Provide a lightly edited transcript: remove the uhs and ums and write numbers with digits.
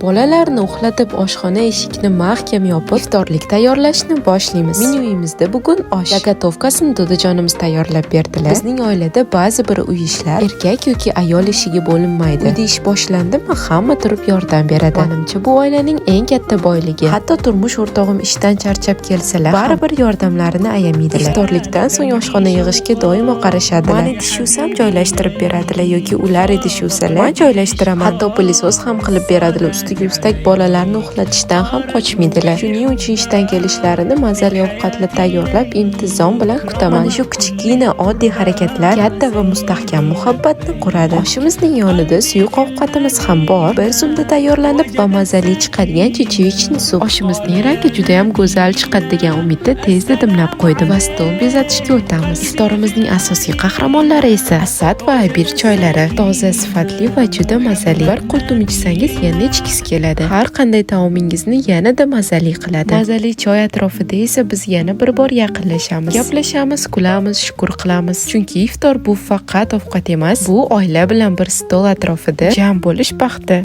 Bolalarni uxlatib, oshxona eshikni mahkam yopib, iftorlik tayyorlashni boshlaymiz. Menyuimizda bugun osh. Заготовка sini dodajonimiz tayyorlab berdilar. Bizning oilada ba'zi bir uy ishlar erkak yoki ayol ishiga bo'linmaydi. Uyda ish boshlandimi, hamma turib yordam beradi. Manimcha, bu oilaning eng katta boyligi. Hatto turmush o'rtog'im ishdan charchab kelsalar, baribir yordamlarini ayamaydilar. Iftorlikdan so'ng oshxona yig'ishga doimo qarashadilar. Man idish yuvsam, joylashtirib beradilar yoki ular idish yuvsalar, man joylashtiraman. Hatto пылесос ham qilib beradilar. Ustiga ustak bolalarni uxlatishdan ham qochmaydilar. Shuning uchun ishdan kelishlarini mazali ovqatlar tayyorlab, intizom bilan kutaman. Mana shu kichkina oddiy harakatlar katta va mustahkam muhabbatni quradi. Oshimizning yonida suyuq ovqatimiz ham bor. Bir zumda tayyorlanib va mazali chiqadigan чечевичный суп. Oshimizning rangi juda ham go'zal chiqadi degan umidda tezda dimlab qo'ydim va stol bezatishga o'tamiz. Iftorimizning asosiy qahramonlari esa Asad va Abir choylari. Toza, sifatli va juda mazali. Bir qultum ichsangiz, yana ichgisi keladi. Har qanday taomingizni yanada mazali qiladi. Mazali choy atrofida esa biz yana bir bor yaqinlashamiz. Gaplashamiz, kulamiz, shukur qilamiz. Chunki iftor bu faqat ovqat emas, bu oila bilan bir stol atrofida jam bo'lish baxti.